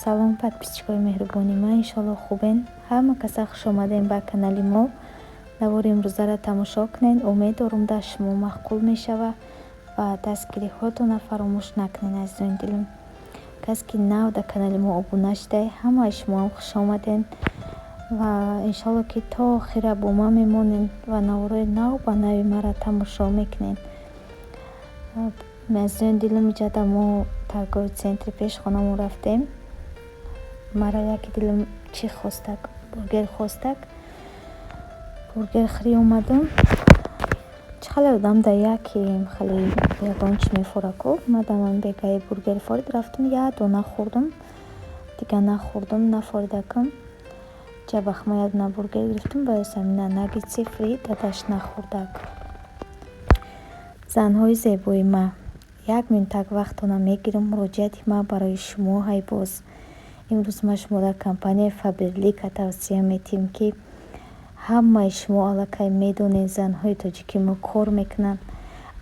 Салом, подписчикои меҳрубони ман, иншоалло хубен. Ҳама каса хуш омадем ба канали мо. Навори имрӯзаро тамошо кунед. Умед дорум, дар шумо маъқул мешава ва дастгириҳоятонро фаромӯш накунед, азизони дилам. Касе ки нав дар канали мо обуна шудай, ҳамаи шумоам хуш омаден ва иншоалло ки то охира бо ман мемонед ва наворҳои нав ба нави маро тамошо мекунед. Азизони дилам, иҷада мо торговый центри пеш хонамон рафтем. Мара яке дилам чӣ хостак, бургер хостак. Бургер хӯрӣ омадам. Чӣ хеле одам дар яке хеле ягон чӣ мефора ку. Мадам бегаи бургер форид, рафтам як дона хӯрдам. Дига нахӯрдам, нафоридакам. Ҷабахма як дона бургер гирифтам, ба Ёсамина наггетси фри дадаш нахӯрдак. Занҳои зебои ма, як минутак вақтона мегирам, муроҷиати ма барои шумо ҳай боз. Имрӯз ма шумо дар компанияи Фаберлика тавсия метиҳем, ки ҳамаи шумо аллакай медонед, занҳои тоҷики мо кор мекунанд.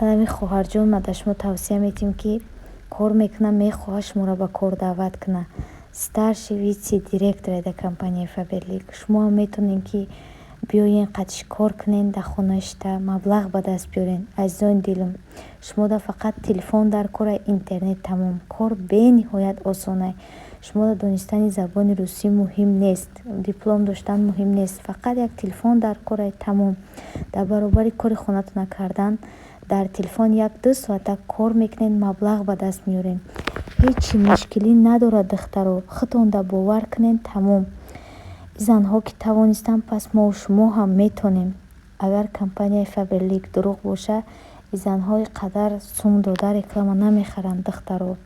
Анами хоҳарҷон, ма дар шумо тавсия метиҳем, ки кор мекунад, мехоҳад шуморо ба кор даъват кунад. Старший вице-директор дар компанияи Фаберлик. Шумоам метавонед, ки биёен, қатиш кор кунед, дар хона шита маблағ ба даст биёред. Азизони дилам, шумода фақат телефон дар кора, интернет, тамом. Кор бениҳоят осонай. Шумода донистани забони русӣ муҳим нест, диплом доштан муҳим нест, фақат як телефон дар корай, тамом. Дар баробари кори хонатона кардан дар телефон 1-2 соата кор мекунед, маблағ ба даст меоред. Ҳеҷ мушкилӣ надорад, духтаро, худтонда бовар кунед, тамом. Занҳо ки тавонистанд, пас мову шумо ҳам метавонем. Агар компанияи Фаберлик дурӯғ боша, занҳо ин қадар сум дода реклама намехаранд, духтаро.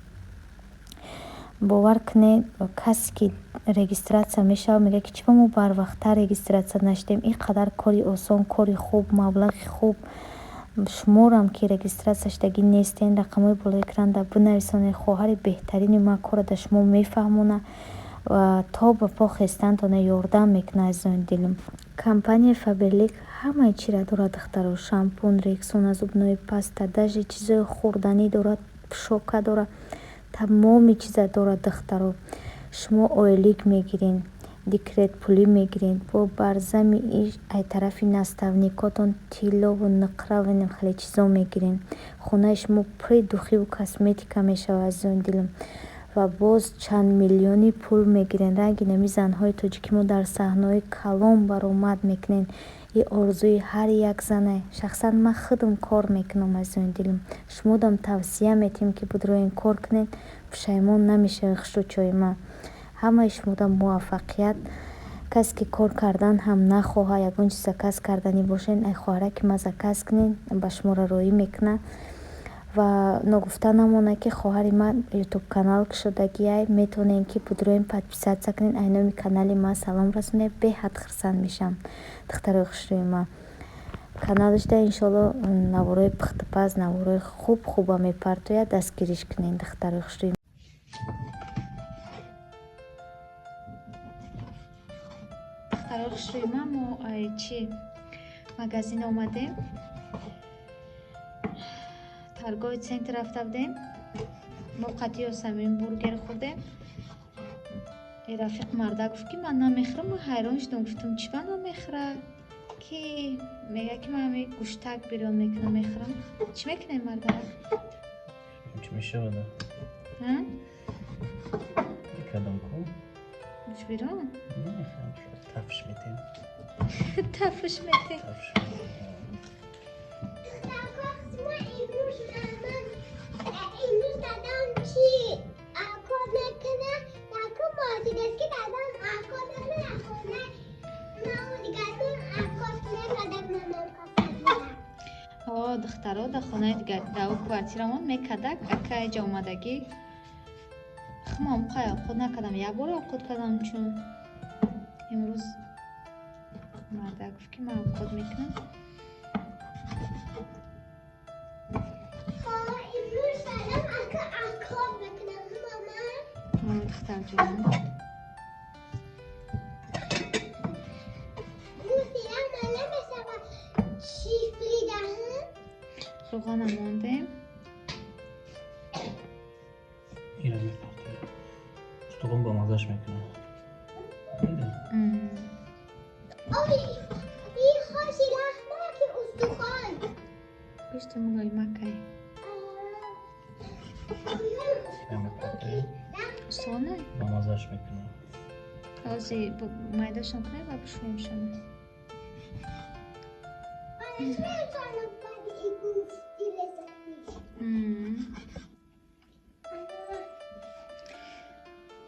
Бовар кунед, касе ки регистрация мешавад, мегӯяд, ки чӣ ба мо барвақттар регистрация нашудем, ин қадар кори осон, кори хуб, маблағи хуб. Шуморам ки регистрация шудагӣ нестен, рақамҳои болои экранда бинависонед. Хоҳари беҳтарини ман корро дар шумо мефаҳмонад ва то ба по хестантона ёрдам мекунад, азизони дилам. Компанияи Фаберлик ҳамаи чиро дорад, духтаро: шампун, Рексона, зубной паста, даже чизои хӯрданӣ дорад, пшока дорад, тамоми чиза дорад, духтаро. Шумо ойлик мегиред, декрет пулӣ мегиред, бо барзами ай тарафи наставникотон тиллову нуқраву хеле чизо мегиред. Хонаи шумо пури духиву косметика мешавад, азизони дилам. Ва боз чанд миллионӣ пул мегиред. Ранги нами занҳои тоҷики мо дар саҳнаҳои калон баромад мекунед. Ин орзуи ҳар як занае. Шахсан ман худам кор мекунам, азизони дилам. Шумодам тавсия метиҳем, ки будроен кор кунед, пушаймон намешавед, хушрӯчои ман. Ҳамаи шумода муваффақият. Касе ки кор кардан ҳам нахоҳад, ягон чиз заказ карданӣ бошед, ай хоҳараки ман заказ кунед, ба шуморо роҳӣ мекунад. Ва ногуфта намонад, ки хоҳари ман ютуб канал кушодагиай, метавонед, ки будроен подписаться кунед, ай номи канали ман салом расонед, беҳад хурсанд мешавам, духтарои хушрӯи ман. Каналашда иншоалло наворҳои пухтупаз, наворҳои хуб хуба мепартояд, дастгириш кунед, духтарои хушрӯи. Духтарои хушрӯи ман, мо ай чи магазин омадем, торговый центр рафта будем. Мо қатъи Ёсамин бургер хӯрдем. Рафиқ марда гуфт, ки ман намехӯрам. Ма ҳайрон шудам, гуфтам, чӣ ба намехӯра, ки мега, ки ман ҳами гӯштак бирён мекунам, мехӯрам. Чӣ мекунем, мардарак? Чӣ мешавад? Кадом ку? Гӯш бирён? Тафш метем. Тафш метем. Тафш. Имрӯз дадам чӣ кор мекунад? Яку мошинаст, ки дадам кор мекунад, хона маву дигармон кор мекардак, мамам касал. О, духтаро, дар хонаи дигар, дар ӯ квартирамон мекардак, ака иҷа омадагӣ. Хумам қай овқот накардам, як бор овқот кардам, чун имрӯз мардак гуфт, ки ман овқот мекунам. Имрӯз дадам ака кор мекунад, мама. Духтарҷон. Гӯсира намешавад чӣ фиридаҳам? Равғана мондем. Ира мепартоем. Устухон ба маззаш мекунад. Гӯшти мулоимакай. Устухона? Ба маззаш мекунад. Ҳози майдашон кунем ва бишӯемшон.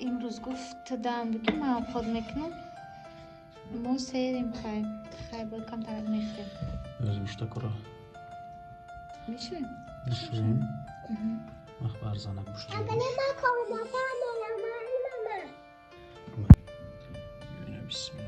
Имрӯз гуфт дам ки ман овқот мекунам. Мо серем хай. Хай бо камтарак мехӯрем. Аз гӯштакро мешӯем? Бишӯем. Мах барзанак гӯшт. Бисмилла.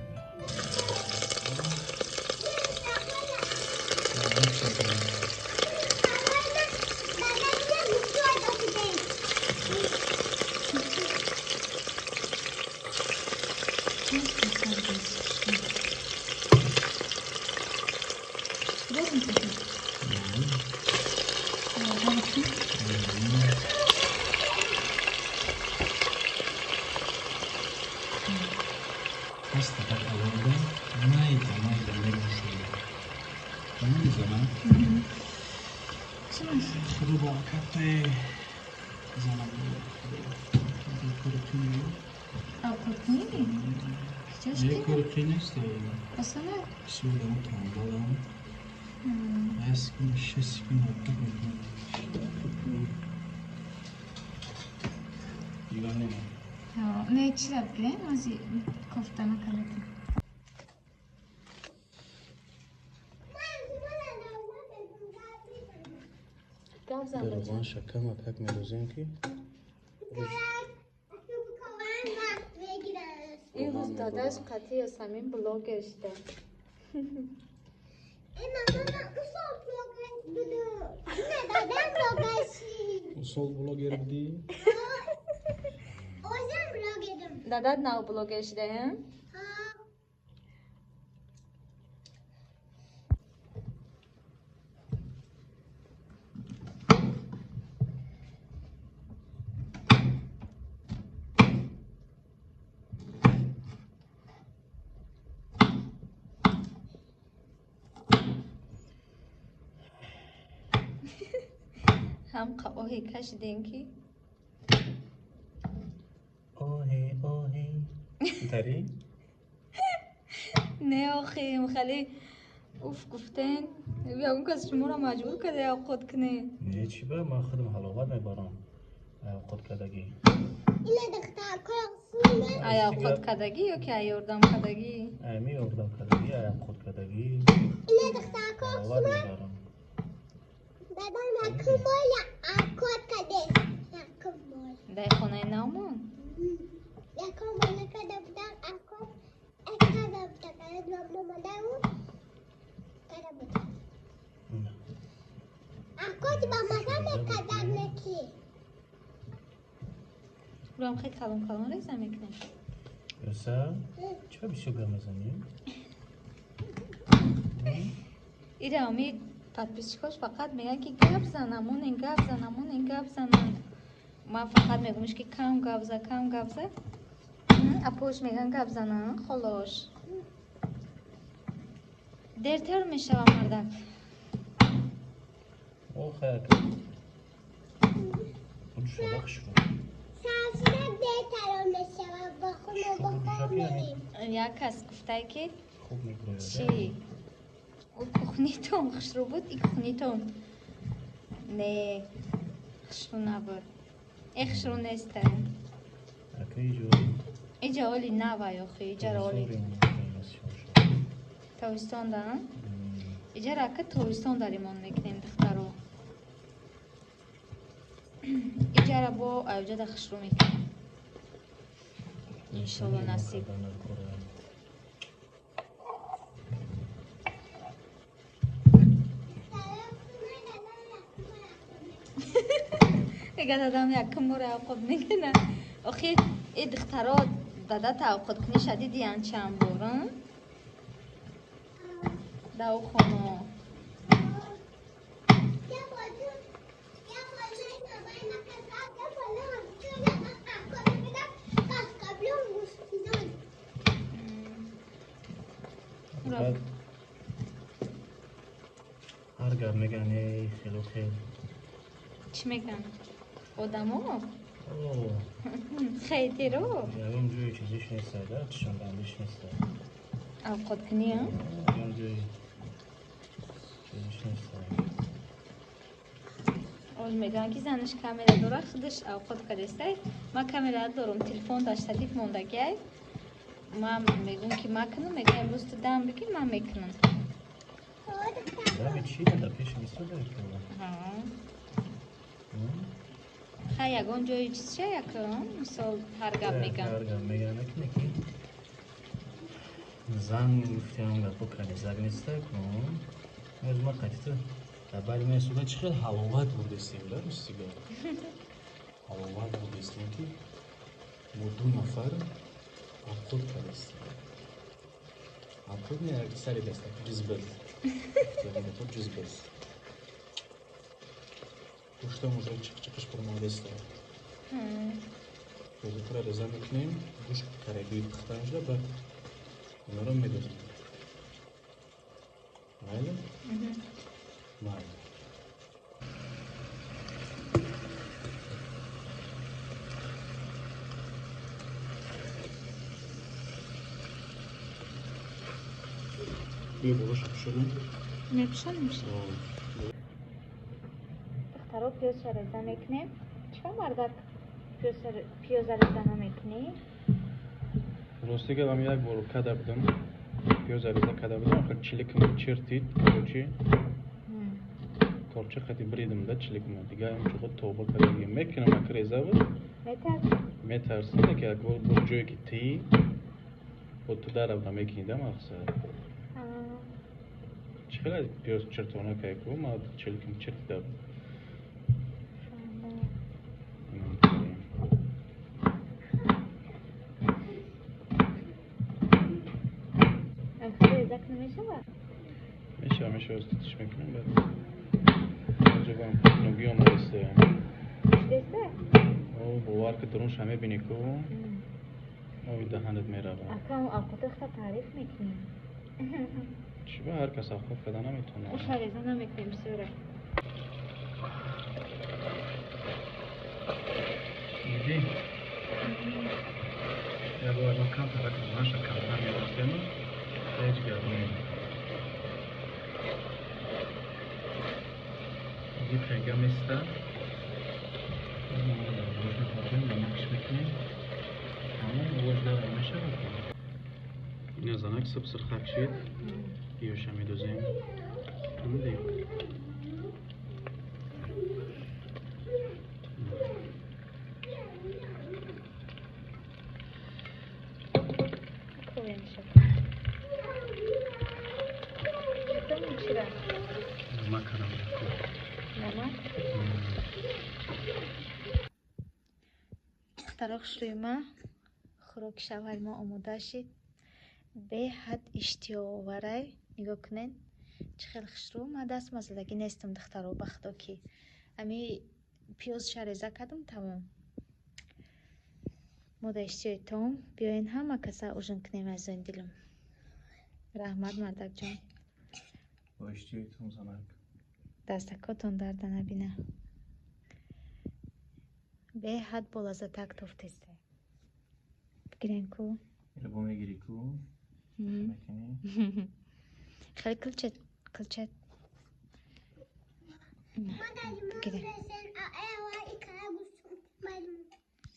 Не, чира бигирем, ози кофта накардем. Равған шакам апак медозем ки имрӯз дадаш қатъи Ёсамин блогер шуда. Усол блогер будӣ? Дадат нав блогер шуда, ҳам оҳе кашидем ки оҳе оҳе дари не охи хеле уф гуфтен ягон кас шуморо маҷбур карда овқот кунед? Не, чӣ ба ман худам ҳаловат мебарам овқот кардагӣ. Ай овқот кардагӣ ё ки ай ёрдам кардагӣ? Ами ёрдам кардагӣ, ай овқот кардагӣ ҳаловат мебарам. Дар хонаи навмон? Урам хеле калон калон реза мекунем. Ёса, чиро бисёр гап мезанӣ? Ира ами подписчикош фақат мегӯянд ки гап зан, амонен гап зан, амонен гап занан. Ман фақат мегӯмш ки кам гап за, кам гап за. Апош мегӯянд гап занан, холош. Дертар мешава мардак. О, хайр. Як кас гуфтае ки чӣ ӯ кухнитон хушрӯ буд, и кухнитон не хушрӯ набуд. Э хушрӯ неста. Иҷа оли нава ёхи, иҷара оли тобистон да? Иҷара ака тобистон дар ремонт мекунем духтаро. Иҷара бо аёҷада хушрӯ мекунем. Иншолло насиб. Мегӯяд одам якум бор авқот мекунад. Охир и духтаро дадата авқоткунӣ шадидиянд чанд бор, дар ӯ хоно. Ҳар гап меган, эй хело хел. Чӣ меган? Одамо? Хейтеро? Ягон ҷои чизиш неста, да? Чишонбандиш неста. Авқоткунӣ, а? Ягон ҷои чизиш неста. Оз мегӯянд, ки занаш камера дора, худаш авқот кардестай. Ман камера дорум, телефон дар штатив мондагиай. Ман мегӯм, ки макунам, мегӯям, имрӯз ту дам бигир, ман мекунам. Дами чӣ дар пеши истода? Хай, ягон ҷои чизша якм, мисол ҳар гап меган. Ҳар гап меган, ки зан гуфтиам гапо канизак неста кун. Оз ма қатита дар байни месуда чӣ хел ҳаловат бурдестем, да, ростига. Ҳаловат бурдестем, ки мо ду нафар авқот кардестем. Авқот не, як сари даста ҷизбил. Гуфтиам ҷизбил. Гӯштам уже чиқ-чиқиш пурмондаста. Пиёзатро реза мекунем, гӯшт карагии пухта мешуда, баъд онро медозем. Майли? Майли. Биё болоша пушонем. Мепушонем? Духтаро, пиёзша реза мекунем. Чиқа мардак пиёза реза намекунӣ? Рости гап, як бор када будам. Пиёза реза када будам, охир чиликам чиртид, короче. Корча қати бридам да чиликма. Дига ҳамчун тоба кардагӣ мекунам, ак реза буд. Метарсӣ? Метарсам, ки як бор бо ҷое ки тӣ, бо ту даравда мекунӣ да мақсад. Чӣ хел пиёз чиртона кайку, ма чиликам чиртида буд. Намешавад? Мешавад, мешавад, титиш мекунем, баъд ҷобам ноги омадааста. Шудеста? О, бовар ки дурунша мебинӣ ку, оби даҳанат меравад. Ака, он авқота хта таъриф мекунӣ. Чӣ ба ҳар кас авқот карда наметавонад? Оша реза намекунем бисёра. Дидӣ? Як бор мо камтар наша камтар медостем, ҳеҷ гап не. Дид места. Намакш мекунем. Тамом, овоз давр мешавад. Ина занак субсирхак шид. Ёша медозем. Фаҳмидӣ? Намак. Намак? Духтаро, хушрӯйма, хӯроки шавҳари мо омода шид. Беҳад иштиҳооварай. Нигоҳ кунед, чӣ хел хушрӯ. Ман даст мазадагӣ нестам, духтаро, ба худо ки. Ами пиёзша реза кардам, тамом. Мо да иштиҳои том. Биёен ҳама каса ужин кунем, азизони дилам. Раҳмат, мардакҷон. Бо иштиҳои том, занак. Дастакотон дарда набина. Беҳад болаззатак тофтеста. Бигирен ку. Иро бо мегирӣ ку? Мекунӣ? Хеле килчет, килчет. Бигирен.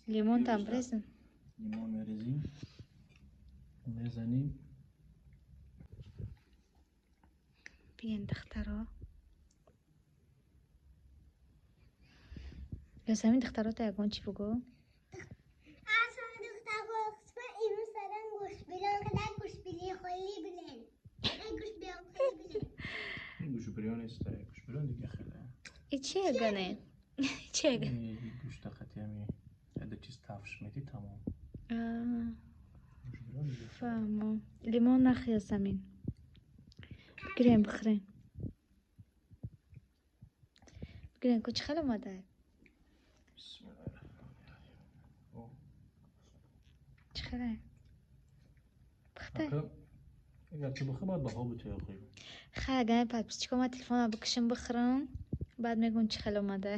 Лимон там брезен? Лимон мерезӣ. Мезанӣ. Биен, духтаро. Ёсамин, духтарота ягон чӣ бугӯ? Гӯшбирён нест, гӯшбирён дига хеле. И чӣ ягане? Чӣ ягане? Гӯшта қати ами яда чиз тафш мети, тамом. Фаҳмо. Лимон нах, Ёсамин. Бигирем, бихӯрем. Бигирем ку, чӣ хел омада? Чӣ хеле? Пухта? Агар ту бихӯр, бояд баҳо бутӣ охи. Хай, агар подписчико, ма телефонро бикушам, бихӯрам, баъд мегӯм, чӣ хел омада.